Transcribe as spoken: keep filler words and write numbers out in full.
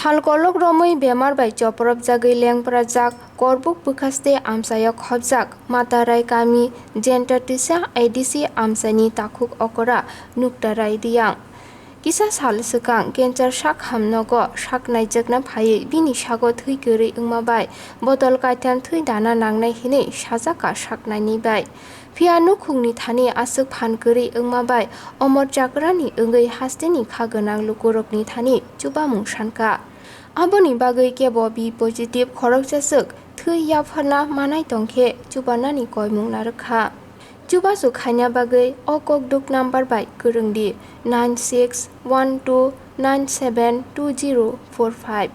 Alkolok romwi bemar bai chopropjagwi lengprajak Korbuk bwkhaste amchaio khopjak Matarai kami Jenta Tisa A D C amchaini takhuk okora Nuktarai Riyang. Kisa sal swkang cancer sak hamnogo sak naijakna phaiwi bini sago thwi kwrwi wngma bai botol kaitham thwi dana nangnai hinwi sajak ka sak naini bai. Phiya nukhungni thani aswk phan kwrwi wngma bai omor chakrani wngwi hasteni kha gwnang lukurokni thani chubamung sankha. Aboni bagwi kebo B positive khoroksa swk thwi yapharna manai tongkhe chubanani koimung narwkha. Chubachu khaina bagwi o kokduk number bai kwrwngdi nine six one two nine seven two zero four five.